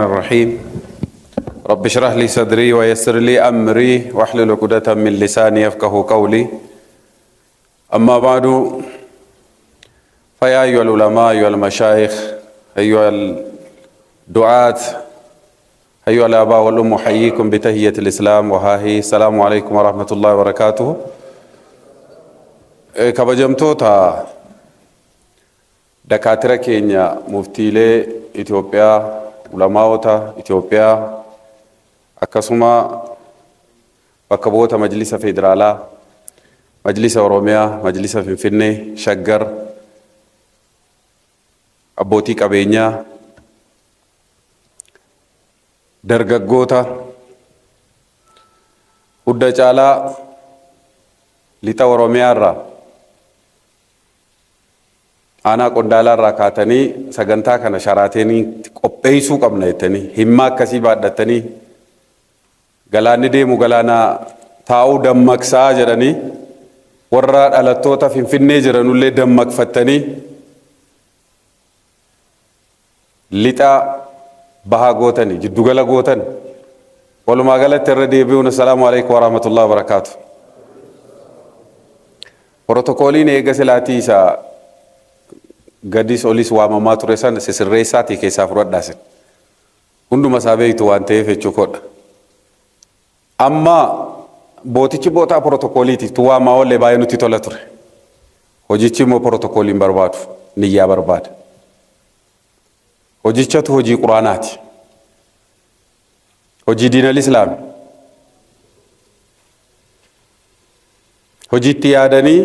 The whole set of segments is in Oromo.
الرحيم. رب اشرح لي صدري ويسر لي أمري واحلل عقدة من لساني يفقه قولي. أما بعد، فيا أيها العلماء، أيها المشايخ، أيها الدعاة، أيها الآباء والأم، أحييكم بتهية الإسلام وها هي السلام عليكم ورحمة الله وبركاته. Kabajamtoota dakaatira keenya, muftiilee Itoophiyaa, ulamaa'ota Itoophiyaa, akkasuma bakka bu'oota Majlisa Federaalaa, Majlisa Oromiyaa, Majlisa Finfinnee, Shaggar, abbootii qabeenyaa, dargaggoota, hunda caalaa lixa Oromiyaa irraa aanaa Qondaalaa irraa kaatanii sagantaa kana Sharaateenii qopheessuu qabna jettanii himma akkasii baadhattanii, galaanni deemu galaana taa'uu dammaqsaa jedhanii, warra dhalattoota Finfinnee jiranullee dammaqfattanii lixa bahaa gootanii jiddugala gootan, walumaa galatti irra deebi'uun assalaamu alaikum warahmatullahi wabarakaatu. Protokooliin eega silaatii isaa gadis olis waamamaa ture sana sisirreessaatii keessaa fudhadhaasin. Hunduma isaa beektu waan ta'eef jechuu koodha. Amma bootichi bootaa protokooliiti tu waamaa oollee baay'ee nutti tola ture. Hojichi immoo protokooliin barbaadu, niyyaa barbaada. Hojichatu hojii Quraanaati. Hojii diinal Islaami. Hojiitti yaadanii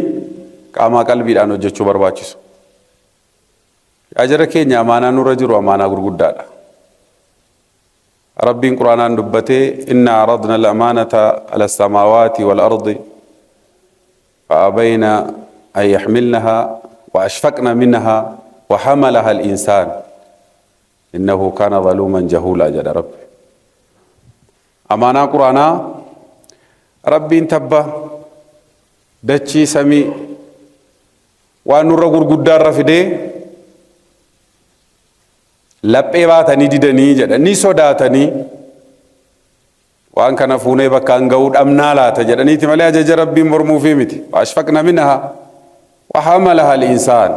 qaamaa qalbiidhaan hojjechuu barbaachisu. Yaa jara keenya, amaanaa nurra jiru amaanaa gurguddaadha. Rabbiin Quraanaan dubbatee, inna aradna al-amaanata ala samaawaati wal ardi fa'abayna an yaxmilnaha wa ashfaqna minha wa hamalaha al-insaan innahu kaana zaluuman jahuulaa jedha Rabbi. Amaanaa Quraanaa Rabbiin tabba dachii samii waan nurra gurguddaarra fidee laphee baatanii didanii jedha, ni sodaatanii waan kana fuunee bakkaan ga'uu dhabnaa laata jedhaniiti malee ajaja Rabbiin mormuufii miti. Ashfaqna minha wa hamalaha al-insaan.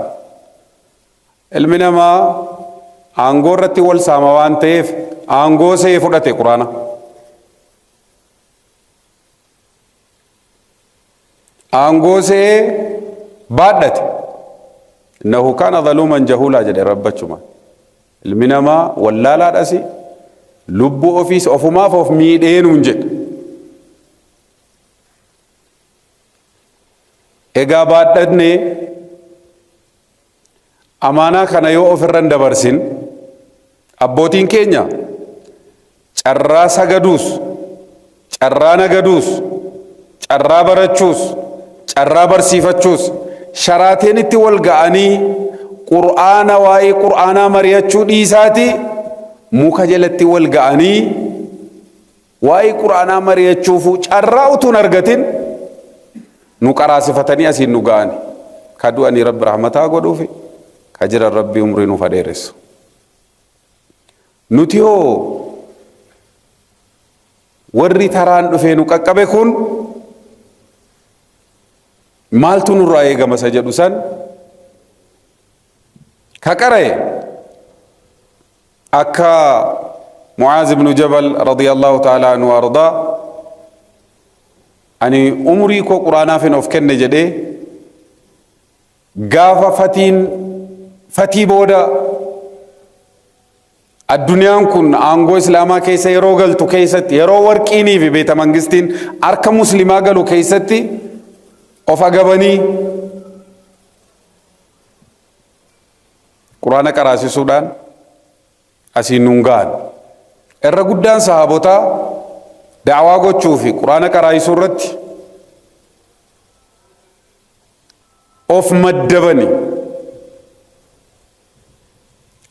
Ilmi namaa aangoo irratti wal saama waan ta'eef aangoo see fudhate Quraana. Aangoo see baadhate. Innahu kaana zaluuman jahuulaa jedhe rabbachuma. Ilmi namaa wallaalaadhasi, lubbuu ofiis ofumaaf of miidhee nuun jedhe. Egaa baadhannee amaanaa kana yoo ofirra hin dabarsin, abbootiin keenya carraa sagaduus, carraa nagaduus, carraa barachuus, carraa barsiifachuus, Sharaateenitti wal ga'anii Qur'aana, waa'ee Qur'aanaa mari'achuu dhiisaati, muka jalatti wal ga'anii waa'ee Qur'aanaa mari'achuufuu carraa utuu hin argatin nu qaraasifatanii asiin nu ga'ani. Ka du'anii Rabbi rahmataa godhuufi, ka jiran Rabbi umrii nuuf dheeressu. Nuti hoo, warri taraan dhufee nu qaqqabe kun, maaltu nurraa eegama isa jedhu san ka qara'e akka Mucaaz ibnu Jabal radiyallahu ta'ala anhu ardaa, ani umurii koo Quraanaafin of kenne jedhee, gaafa fatiin fatii booda addunyaan kun aangoo Islaamaa keessa yeroo galtu keessatti, yeroo warqiinii fi beeta mangistiin harka Muslimaa galu keessatti of agabanii Quraana qaraasisuudhaan asiin nuun ga'an. Irra guddaan sahaabotaa da'awaa gochuu fi Quraana qaraasisuu irratti of maddabani.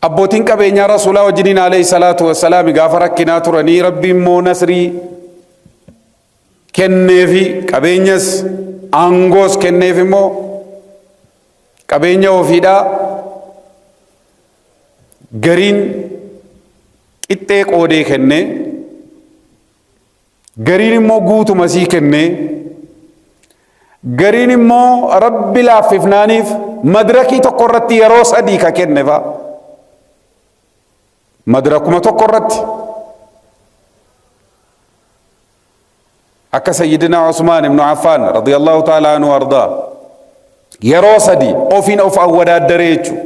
Abbootiin qabeenyaa Rasuulaa wajjiniin alayhi salaatu wassalaami gaafa rakkinaa turanii, Rabbiin immoo nasrii kenneefi, qabeenyas aangoos kenneef immoo qabeenya ofiidhaa gariin Qixxee qoodee kennee, gariin immoo guutuma sii kennee, gariin immoo Rabbi laaffifnaaniif madrakii tokko irratti yeroo sadii ka kenne fa'a. Madrakuma tokko irratti akka Sayyidina Usmaan ibnu Affaan radiyallahu ta'ala anhu ardaa yeroo sadii ofiin of awwadaaddaree jechuudha.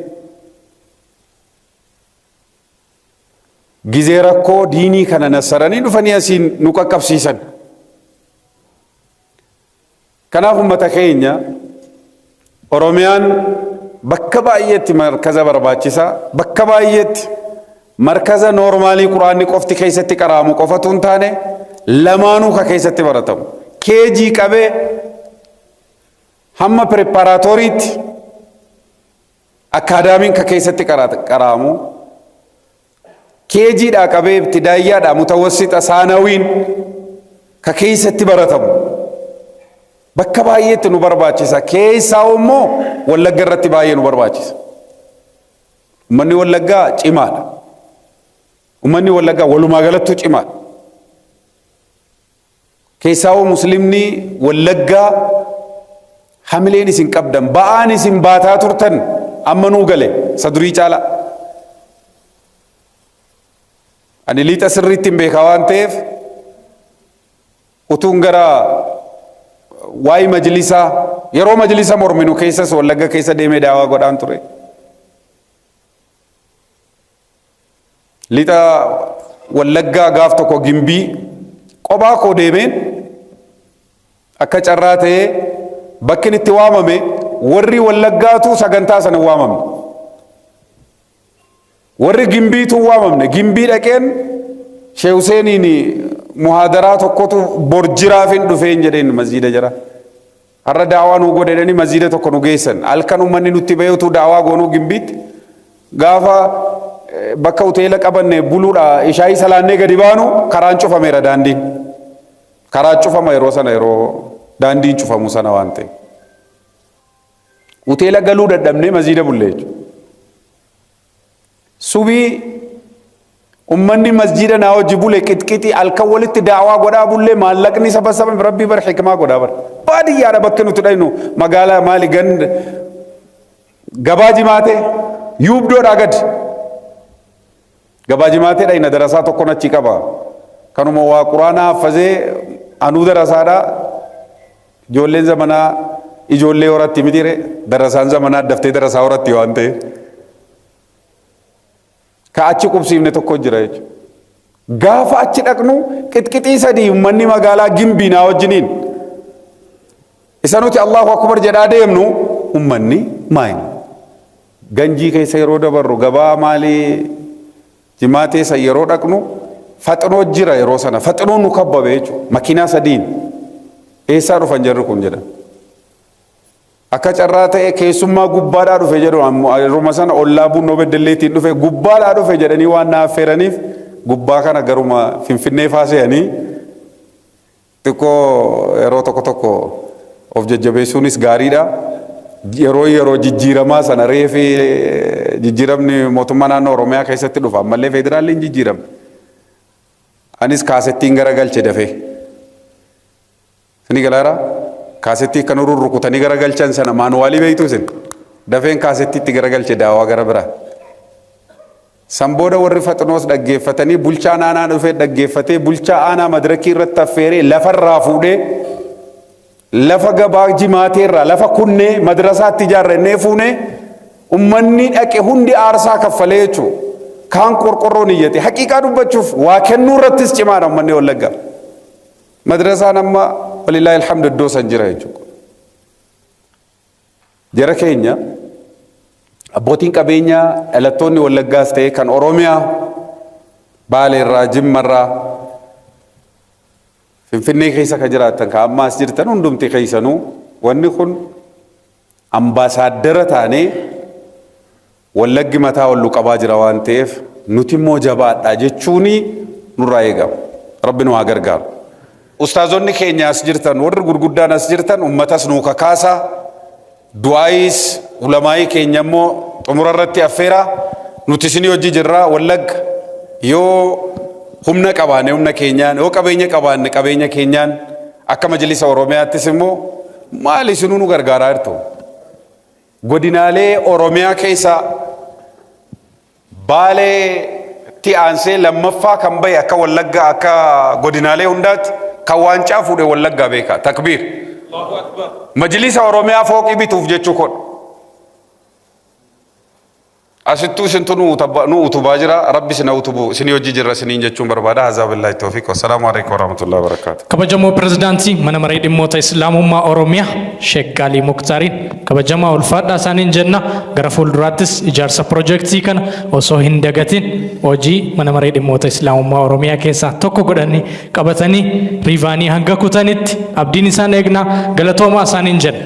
Gizee rakkoo diinii kana nassaranii dhufanii asiin nu qaqqabsiisan. Kanaaf ummata keenya, Oromiyaan bakka baay'eetti markaza barbaachisa. Bakka baay'eetti markaza noormaalii Quraanni qofti keessatti qara'amu qofatu hin taane, lamaanuu ka keessatti baratamu. Keejii qabee hamma pireparaatooriitti akkaadaamiin ka keessatti qara'amu, keejiidhaa qabee ibtidaayyaadhaa mutawassixa saanawiin ka keessatti baratamu bakka baay'eetti nu barbaachisa. Keessaa immoo Wallagga irratti baay'ee nu barbaachisa. Uummanni Wallaggaa cimaadha. Uummanni Wallaggaa walumaa galattuu cimaadha. Keessaawoo Muslimni Wallaggaa hamileen isin qabdan, ba'aan isin baataa turtan amma nuu gale isa durii caalaa. Ani lixa sirriitti hin beekaa waan ta'eef, utuun gara waa'ee majlisaa, yeroo majlisa morminu keessas Wallagga keessa deemee daawaa godhaan ture. Lixa Wallaggaa gaaf tokko Gimbii qophaa koo deemeen, akka carraa ta'ee bakki itti waamame warri Wallaggaatu sagantaa sana hin waamamne. Warri Gimbiitu hin waamamne. Gimbii dhaqeen Sheekh Huseeniin muhaadaraa tokkotu bor jiraaf hin dhufeen jedheen masjiida jira. Har'a daawaa nuu godhe jedhanii masjiida tokko nu geessan. Halkan uummanni nutti bahee utuu daawaa goonuu Gimbiitti, gaafa bakka hoteela qabanne buluudha ishaayii salaannee gadi baanu karaan cufameera daandiin. Karaa cufama yeroo sana, yeroo daandiin cufamu sana waan ta'eef. Hoteela galuu dadhabnee masjiida bulle jechuudha. Subii ummanni masjiida naa hojii bule qixqixii halkan walitti daawaa godhaa bullee, maallaqni saba saba Rabbii bar hikmaa godhaa bar. Baadiyyaadha bakki nuti dhaynu, magaalaa maali, ganda gabaa Jimaatee yuubdoodhaa gadi. Gabaa Jimaatee dhayna, darasaa tokkon achi qaba. Kanuma waa Quraanaa haffazee anuu darasaadha. Ijoolleen zamanaa ijoollee horatti mitiire, darasaan zamanaa daftee darasaa horatti waan ta'eef. Ka achi qubsiifne tokko jira jechuudha. Gaafa achi dhaqnu qixqixii sadii uummanni magaalaa Gimbii naa wajjiniin. Isa nuti Allahu Akbar jedhaa deemnu uummanni maayini. Ganjii keessa yeroo dabarru, gabaa maalii Jimaatee san yeroo dhaqnu, faxinoo jira yeroo sana, faxinoon nu kabbabe jechuudha. Makiinaa sadiin eessaa dhufan jarri kun jedhan. Akka carraa ta'e keessummaa gubbaadhaa dhufe jedhu, yeruma sana ollaa Bunnoo Beddelleetiin dhufe, gubbaadhaa dhufe jedhanii waan na affeeraniif, gubbaa kana garuma Finfinnee faa se'anii xiqqoo yeroo tokko tokko of jajjabeessuunis gaariidha. Yeroo yeroo jijjiiramaa sana reefi jijjiiramni mootummaa naannoo Oromiyaa keessatti dhufa, ammallee federaalli hin jijjiiramne. Anis kaasettiin garagalche dafee. Sini galaara kaasettii kan rurrukutanii garagalchan sana maanuwaalii beektu isin. Dafeen kaasettiitti garagalche daawaa gara biraa. San booda warri Faxinoos dhaggeeffatanii, bulchaan aanaa dhufee dhaggeeffatee, bulchaa aanaa madirakii irratti affeeree, lafarraa fuudhee, lafa gabaa Jimaateerraa lafa kunnee madrasaatti ijaarrannee fuunee, ummanni dhaqe hundi aarsaa kaffalee jechuudha. Kaan qorqorroon iyyate. Haqiiqaa dubbachuuf waa kennuu irrattis cimaadha ummanni Wallaggaa. Madrasaan amma walillaahi alhamdu iddoo san jira jechuudha. Jara keenya, abbootiin qabeenyaa dhalattoonni Wallaggaas ta'e kan Oromiyaa, Baaleerraa, Jimmarraa, Finfinnee keessa ka jiraattan, ka ammaas jirtan hundumti keessanuu, wanni kun ambaasaaddara taanee Wallaggi mataa ol nu qabaa jira waan ta'eef, nuti immoo jabaadha jechuuni nurraa eegama. Rabbi nu haa gargaaru. Ustaazonni keenya as jirtan, warri gurguddaan as jirtan, ummatas nuu kakaasa. Du'aayis ulamaayii keenya immoo xumura irratti affeera. Nuti isinii hojii jirra Wallagga. Yoo humna qabaanne humna keenyaan, yoo qabeenya qabaanne qabeenya keenyaan, akka Majlisa Oromiyaattis immoo maal isinuu nu gargaaraa jirtu. Godinaalee Oromiyaa keessa Baaleetti aansee lammaffaa kan bahe akka Wallaggaa, akka godinaalee hundaatti kan waancaa fuudhe Wallaggaa beeka. Takbiir. Majlisa Oromiyaa fooqii bituuf jechuu kodha. Asittuu isintu nu utubaa jira. Rabbi isin utubu isinii hojii jirra isiniin jechuun barbaada. Hazaa billaahi tawfiiq. Wassalaamu alaikum warahmatullahi wabarakaatuh. Kabajamoo Pirezidaantii Mana Maree Dhimmoota Islaamummaa Oromiyaa Sheek Gaalii Muktaariin kabajamaa ulfaadhaa isaaniin jenna. Gara fuulduraattis ijaarsa pirojektii kana osoo hin dagatin hojii Mana Maree Dhimmoota Islaamummaa Oromiyaa keessaa tokko godhanii qabatanii riivaanii hanga kutanitti abdiin isaan eegna, galatoomaa isaaniin jenna.